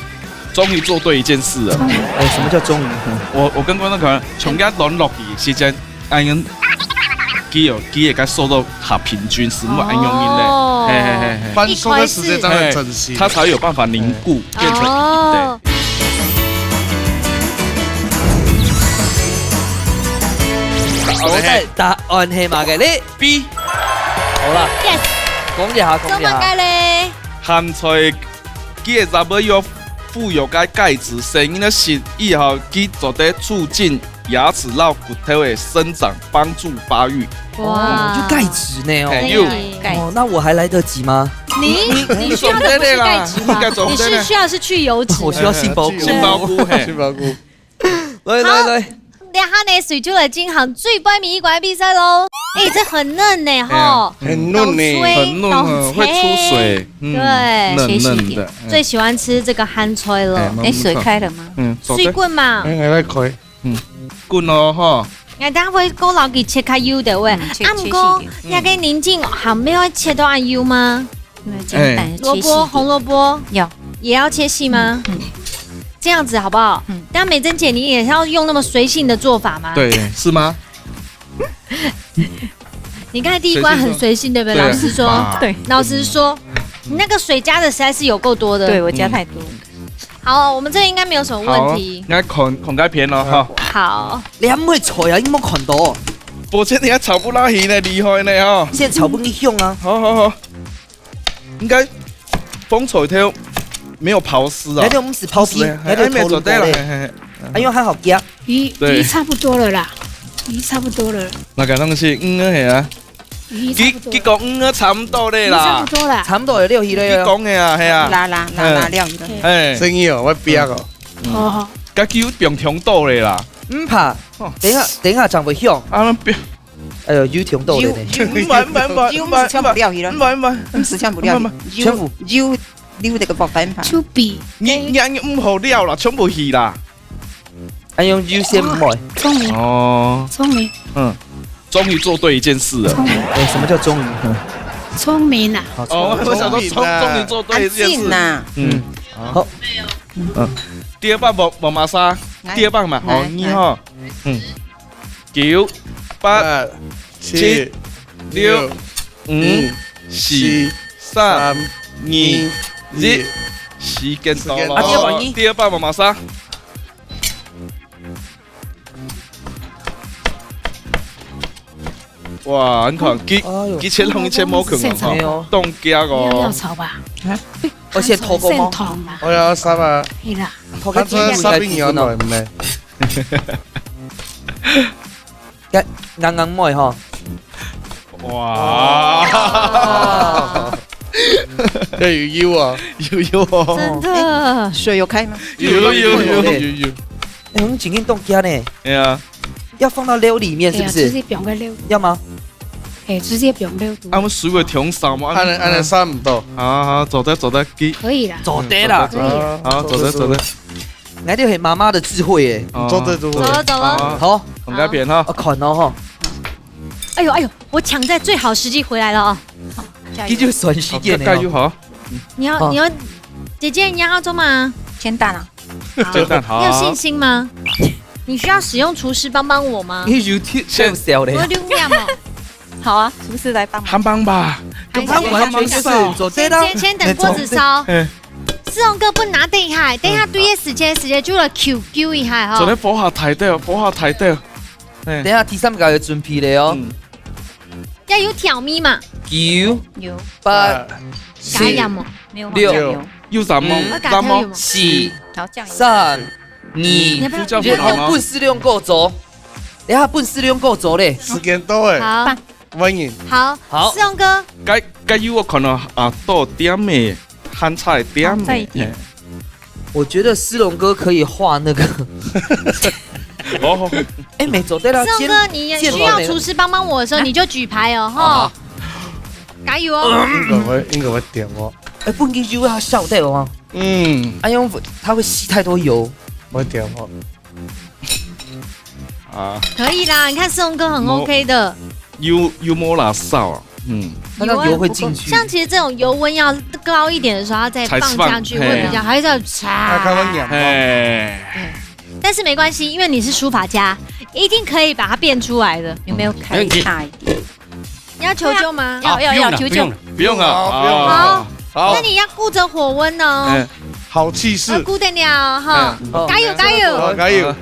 終於做對一件事了。聰明。哎，什麼叫終於？我，我跟觀眾講，從佢亂落去時間，恁樣，佢有，佢也該受到下平均，是毋係恁樣的。哦。嘿，嘿，嘿，嘿。翻書的時間真的很珍惜。嘿，他才有辦法凝固，變成一體。哦。對。好，來，答案係麼个咧？ B。好啦，Yes。講一下，講一下。做麼个咧？鹹菜佢个入邊有附有个鈣質，細人仔食以後，佢做得促進牙齒摎骨頭个生長，幫助發育。哇。哦，有鈣質呢哦。嘿，有。對。哦，那我還來得及嗎？你，你需要的不是鈣質吧？你做得了啦，應該做得了。你是需要是去油脂。我需要杏鮑菇。杏鮑菇，嘿。杏鮑菇。 來，來，好，來。這下呢，水就來進行最尾一關比賽咯。哎，這很嫩呢，吼。哎呀，很嫩呢。很嫩啊，會出水，嗯，對。嫩嫩的，哎。最喜歡吃這個鹹菜了。哎，慢慢放。哎，水開了嗎？嗯，水滾嘛。哎，來，來開。嗯，滾咯，吼。哎，等下會過摎佢切較幼的喂。嗯，切，啊，毋過，切細一點。那個人參還愛切到恁幼嗎？ 那簡單的切細一點。哎。蘿蔔，紅蘿蔔，有。也要切細嗎？嗯，嗯。這樣子好不好？嗯。但美珍姐，你也是要用那麼隨性的做法嗎？對，是嗎？你剛才第一關很隨性，對不對？隨性，對啊。老實說，對。老實說，你那個水加的實在是有夠多的。對，我加太多。嗯。好，我們這應該沒有什麼問題。好，那看，看該片咯，哈。好。你還毋會炒啊？你有沒有看到？我這裡還炒不拉稀呢，厲害呢，哈。現在炒不拉稀啊。好，好，好。 應該紅菜頭沒有刨絲啊。那就毋使刨皮，毋使，那就頭顱骨咧。嘿，嘿，嘿。哎喲，還好夾。魚，對。魚差不多了啦，魚差不多了。那個東西，嗯，係啊。魚差不多了。佢，佢講，嗯，差不多咧啦。魚差不多啦。差不多有料魚咧。佢講个啊，係啊。啦啦啦啦，嘿。料魚了。嘿。生意哦，我逼哦。嗯。哦。該佢有放強度咧啦。毋怕，哦。等一下，等一下，正會香。啊，那逼。 哎喲，油忒多了呢。油，油，毋係，毋係，毋係，油毋係全部料去了。毋係，毋係，毋係全部料去。毋係，毋係。全部。油，油那個薄板板。就比。你，你，你毋好料啦，全部去啦。哎，用油先毋會。聰明。哦。聰明。嗯，終於做對一件事了。聰明。哎，什麼叫終於？嗯。聰明啊。好，哦，我想說聰，聰明啊。終於做對一件事。安靜啊。嗯。嗯。好。嗯。第二棒，媽，媽媽殺。來。第二棒嘛，好，來，你哈。來。嗯。 九、八、八、七、七、六、六、五、五、四、四、三、三、二、二、一。一。時間到了。時間到了。啊，第二棒呢？第二棒媽媽殺。哇，你看，佢，哎喲。佢切弄一切無可能哈，現場。沒有。凍結哦。你要料炒吧？啊？而且偷工哦。現場吧。哎呀，殺啊。係啦。偷工，他說殺兵有來咩？ 該，硬硬妹吼。哇。這有油啊。有油哦。真的。欸，水有開嗎？有，有，有，有，有，有。欸，我們緊緊凍結呢。對啊。要放到料裡面，是不是？對啊，直接放在料。要嗎？欸，直接放料肚。啊，我們水會忒少嘛。恁樣，恁樣殺毋到。好，好，做得，做得，佢。可以啦。做得啦。嗯，做得，做得。好，做得，做得。 那就係媽媽的智慧耶。哦，做得，做得。走了，走了。好。好，放該片哈。啊，看哦吼。哎喲，哎喲，我搶在最好時機回來了哦。好，加油。佢就算時間的哦。哦，加油，好。你要，哦。你要，姐姐，你要做嗎？煎蛋啊。好。煎蛋，好。你有信心嗎？你需要使用廚師幫幫我嗎？你有忒，忒小咧。我有點哦。好啊，廚師來幫忙。幫忙吧。幫忙，幫忙，幫忙。就是做這个。先，先，先等鍋子燒。嗯。 世宏哥，分拿等一下，等一下對个時間，時間就來Q Q一下吼。做得火下大兜，火下大兜。欸。等一下第三个要準備了哦。嗯。要有調味嘛？九、有。八、加鹽哦。七、沒有，六。沒有。有鹽哦，嗯。鹽哦。四、好，醬油。三、二、你要不要，你要不要？一，哦，分四兩個做。等一下分四兩個做咧。時間到欸。好。 歡迎。好，好。世宏哥。該，該有我看到啊，多點个，鹹菜點个。鹹菜一點。欸。我覺得世宏哥可以畫那個。哦。欸，沒做對啦，世宏哥，煎，你需要廚師幫幫我的時候，煎完了。你就舉牌哦，吼。好，好。加油哦。應該會，應該會點哦。欸，不，你就要笑掉哦。嗯。哎喲，他會吸太多油。我點哦。 啊。可以啦，你看世宏哥很OK的。油，油無罅燒啊。嗯。它那油會進去。像其實這種油溫要高一點的時候，它再放下去會比較，才放，嘿。還是要擦。它才會軟化。嘿。但是沒關係，因為你是書法家，一定可以把它變出來的。有沒有開大一點？你要求救嗎？要，要，要，求救。不用了，不用了。不用了。好，不用了。好。好。那你要顧著火溫哦。哎。好氣勢。要顧著你哦，哈。哎。加油，加油。好，加油。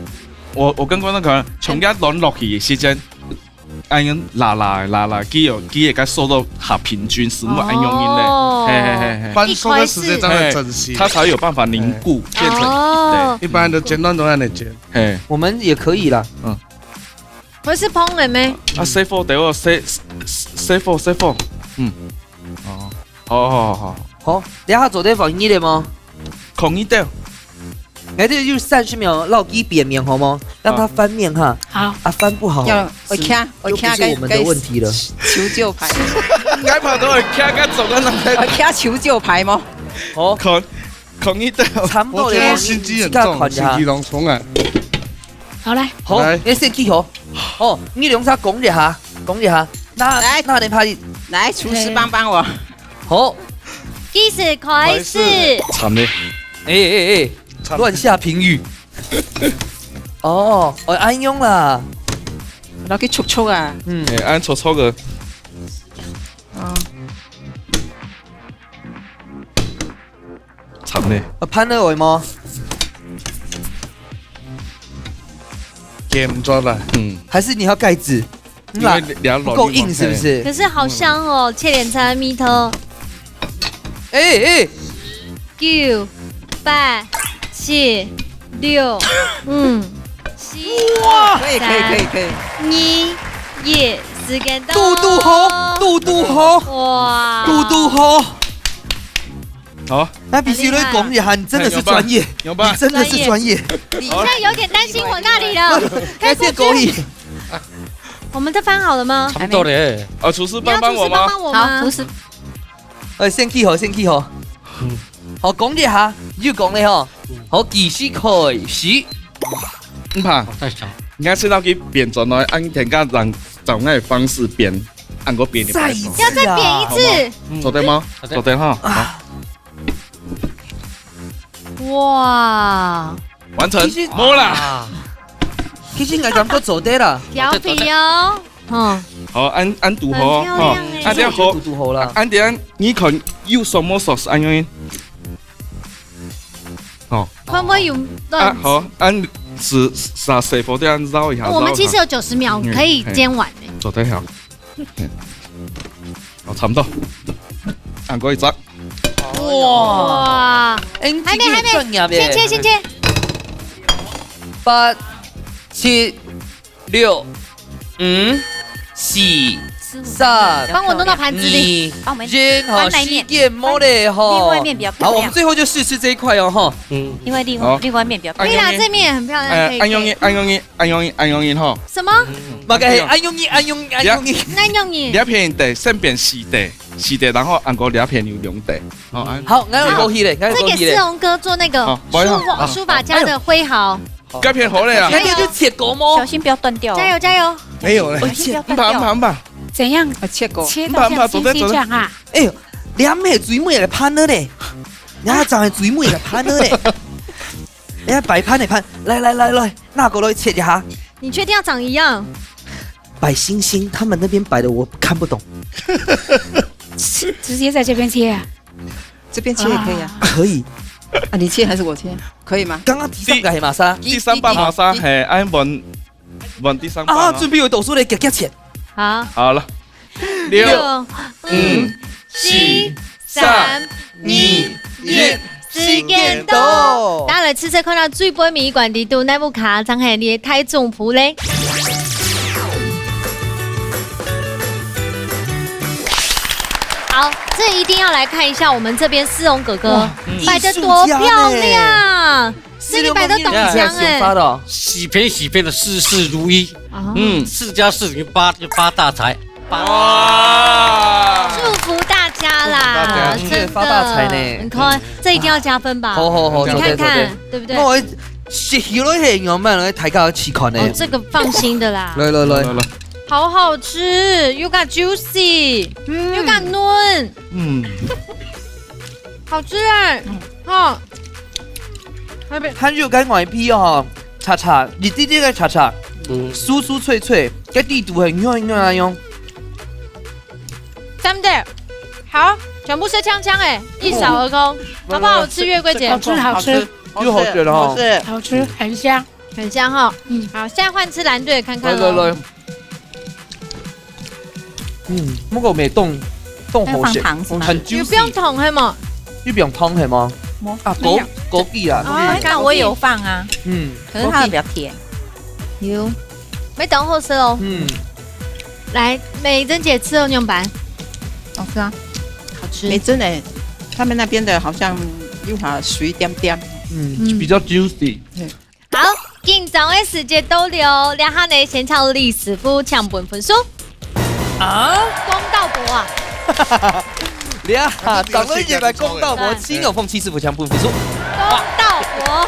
我，我剛剛那個，從該輪落去的時間， 恁樣拉拉拉拉，佢有，佢个速度較平均，係無恁容易咧。哦。嘿，嘿，嘿，嘿。翻收的時間真的珍惜。嘿，它才有辦法凝固，嘿。變成，哦。對。一般的剪斷都恁樣剪。嘿。我們也可以啦。嗯。我是碰了沒？啊，細火，等我細，細，細火，細火。嗯。哦。好，好，好，好。好，等下做得放一點嗎？ 空一點。哎，這就三十秒，讓佢變面好嗎？讓它翻面哈。好。啊，翻不好，要，是，我看，我看，又不是我們的問題了。該，該求救牌。𠊎怕到會看，該做个人。我看求救牌嗎？哦。空，空一點。差不多了，我覺得心機很重，你自家看一下。心機當重啊。好，來。好，來。你先起火。好，你兩儕講一下，講一下。那，來。那你怕，來，廚師幫幫我。好。計時開始。開始。慘咧。哎，哎，哎，亂下評語。哦，哦，恁樣啦。拿去搓搓啊。嗯。哎，恁搓搓个。哦。慘咧。啊，盤仔會嗎？夾毋著啦。嗯。還是你要蓋子？因為你，你要落力嘛，不夠硬是不是？嘿。可是好香哦，嗯。切點菜的味道。哎，哎。九、八、七、六、五、四、哇！可以，可以，可以，可以。三、二、一，時間到。嘟嘟好，嘟嘟好，哇！嘟嘟好。好。那必須來講一下，你真的是專業，哎，有吧？有吧？你真的是專業。專業。你現在有點擔心我那裡了。感謝各位。我們的飯好了嗎？差不多了。哦，廚師幫幫我嗎？你要廚師幫幫我嗎？好，廚師。 哎，先起火，先起火。嗯。好，講一下，你就講咧吼。嗯。好，計時開始。毋怕。我在想。你看，食到佢變轉來，恁樣个人，照恁个方式變，恁个變就變。再一次啊。要再變一次。好嗎？嗯。做得嗎？做得。做得哈。啊。好。哇。完成。其實，無啦。啊。其實𠊎感覺做得啦。調皮哦。 嗯。好，恁，恁堵好，很漂亮欸。吼，恁樣好，堵堵好啦。恁樣你看有什麼sauce恁樣？哦。會不會有亂子？啊，好，恁係，係，細火這樣繞一下，我們其實有九十秒可以煎完欸。繞一下。嗯，嘿。做得好。嘿。哦，差不多。恁樣一隻。哇。哇。哎，還沒，還沒。這個專業耶。先切，先切。八、七、 六、五、四、三、幫我弄到盤子裡。二、幫我們一，吼，翻那一面。時間無咧，吼。另外一面比較漂亮。好，我們最後就試吃這一塊哦，吼。嗯。因為另外，好。另外一面比較漂亮。可以啦，哎，這面也很漂亮，哎，可以，可以。哎，恁樣，恁樣，恁樣，恁樣，吼。什麼？嗯。麼个，哎，恁樣，恁樣，恁樣。恁樣。這片得，先變四塊，四塊，然後恁樣這片有兩塊。好，恁。好，𠊎過去咧，𠊎過去咧。這給思宏哥做那個，好，不好意思。書法，啊，書法家的揮毫。哎呦。 該片好咧啊。該片就切過無？小心不要斷掉哦。加油，加油。沒有咧。小心不要斷掉。毋怕，毋怕，毋怕。怎樣？啊，切過。切到像星星這樣啊？毋怕，毋怕，做得，做得。哎呦，你還沒有最尾个盤仔咧，你還長得最尾个盤仔咧，你還擺盤个盤，來，來，來，來，拿過來切一下。你確定要長一樣？擺星星，他們那邊擺的我看不懂。直接在這邊切啊？ 這邊切也可以啊。啊。可以。啊，你切還是我切？可以嗎？剛剛第三個係麼儕？第，第三把麼儕？第，第，係，恁樣換，換第三把啊。啊，準備好倒數咧，遽遽切。好。好了。六、六、五、五、四、四、三、三、二、二、一，一，時間到。時間到。大家來試試看，最尾尾一關裡肚，哪一家正係你个大丈夫咧？ 好，這一定要來看一下我們這邊思宏哥哥，哇，擺得多漂亮，藝術家呢。是你擺得當強欸。這個方面，這個想法的哦。喜平喜平的，事事如意。哦。嗯。四加四等於八，就發大財。八。哇。祝福大家啦，祝福大家。真的。發大財呢。你看，這一定要加分吧？好，好，好，你看看，做得，做得。對不對？那我食起來係樣般來，大家試看呢。哦，這個放心的啦。來，來，來。來，來。好好吃，又个 juicy，嗯，又个嫩，嗯，好吃哎，嗯，哈，特别，還有个外皮哦，脆脆，一滴滴个脆脆，嗯，酥酥脆脆，个底肚很軟軟啊用。真的，好，全部是锵锵哎，一扫而空，好不好吃？月桂姐，好吃好吃，又好吃了哈，好吃，好吃，很香。很香哈。嗯，好，现在换吃蓝队看看咯。来来来，嗯，那个没冻，冻好咸，要放糖是吗？很 juicy，又不用糖是吗？又不用糖是吗？没，啊，没有。枸，枸杞啊，哦，那我有放啊，嗯，可是它的比较甜。有，没等好吃哦。嗯，来，美珍姐吃哦，用白，好吃啊，好吃。美珍欸，他们那边的好像又好水点点。嗯，嗯，比较 juicy。对。 好，紧张个时节到了，这下呢，先请李师傅请分分数。啊？公道伯啊！你啊，长了一点来公道伯，哎，请永凤七师傅请分分数。公道伯，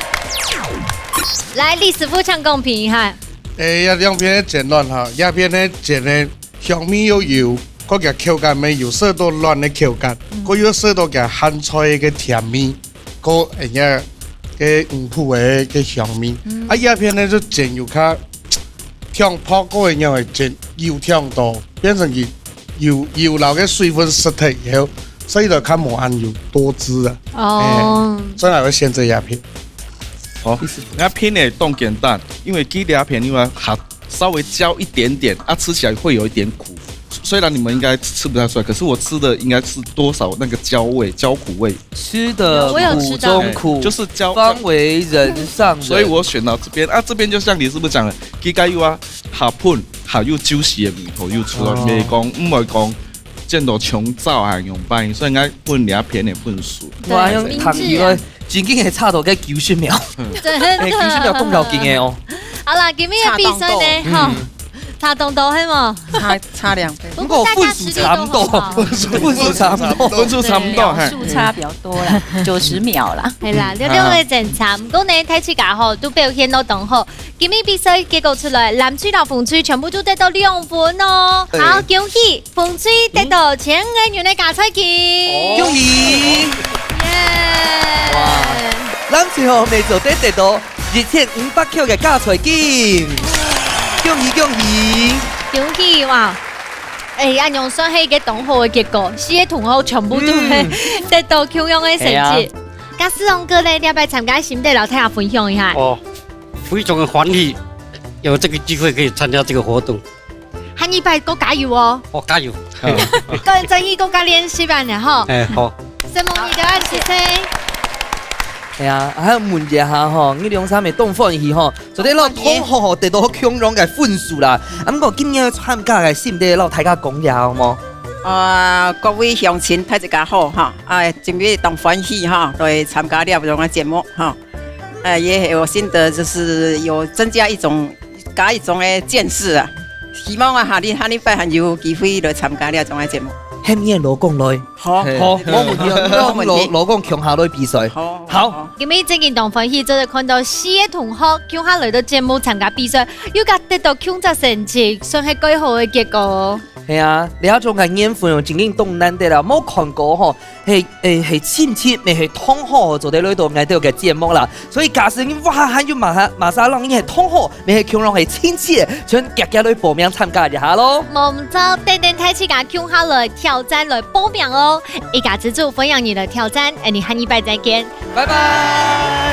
来，李师傅请公平一下。哎，这两片个煎卵哈，这片个煎个香味又有，个个口感咩，有食到卵个口感，嗯，个又食到个鹹菜个甜味。 个，哎呀，个五谷个，个香味。嗯。啊，叶片呢，就煎有較，像泡过个样个煎，油忒多，变成佢油，油摎个水分失忒以后，所以就較无恁有多汁啊。哦。哎，所以我会选择叶片。好，叶片呢，当简单，因为佢叶片因为还稍微焦一点点，啊，吃起来会有一点苦。虽然你们应该吃不太出来，可是我吃的应该是多少那个焦味、焦苦味。 吃的苦中苦，我有吃到。哎，就是焦，方为人上人。所以我选到这边啊，这边就像李师傅讲的，佢个有啊，下粉，还有juicy个味道又出来，哦，袂讲，毋会讲，煎到穷燥啊，用白，所以应该分两片的分数。对，哇，用糖起来，明智啊。真正系差到个九十秒，真的。哎，九十秒动脑筋的哦。好啦，今日个比赛呢，差当多。吼，嗯。 差当多，系无？差，差两倍。不过大家实力都很好。分数差不多，分数差不多，分数差不多，对，嘿。数差比较多啦，九十秒啦。系啦，嗯。这两个真差。不过呢，大自家吼，都表现到当好。今日比赛结果出来，蓝队摎红队全部都得到两分哦。对。好，恭喜红队得到千个银个加菜金。恭喜！耶！哇，蓝队吼，每组都得到 一千五百块个加菜金。恭喜恭喜！恭喜哇！哎，恁样算系一个当好个结果，四个同学全部都会，嗯，得到共样个成绩。系啊。甲世宏哥呢，你要不要参加心得，摎大家分享一下？哦，非常的欢喜，有这个机会可以参加这个活动。 下二擺過加油哦。哦，加油。个人爭議過加練習啊，然後。哎，好。承蒙你个，謝謝。哎呀，還有問一下吼，你兩儕也當歡喜吼，昨日摎同學吼得到共樣个分數啦。啊，毋過今日參加个心得摎大家講一下好無？啊，各位鄉親，大自家好哈，啊，今日當歡喜哈，來參加這種个節目哈。 呃，也有心得，就是有增加一種，加一種的見識啊。希望啊，下禮，下禮拜還有機會來參加這種的節目。喊你个老公來。好。嘿。好，無問題啊，你摎老，無問題。老公共下來比賽。好，好。好。今日真正當歡喜，做得看到四个同學共下來到節目參加比賽，又甲得到共隻成績，算係蓋好个結果。係啊，這種个緣分哦，真正當難得啦，無看過吼。 係，誒，係親戚，乜係同學，做得來到𠊎兜个節目啦。所以假使你哇，還有麼儕，麼儕人你係同學，乜係共樣係親戚，全遽遽來報名參加一下咯。無毋著，等等大自家共下來挑戰來報名哦。一家之煮，歡迎你來挑戰，𠊎俚下禮拜再見。拜拜。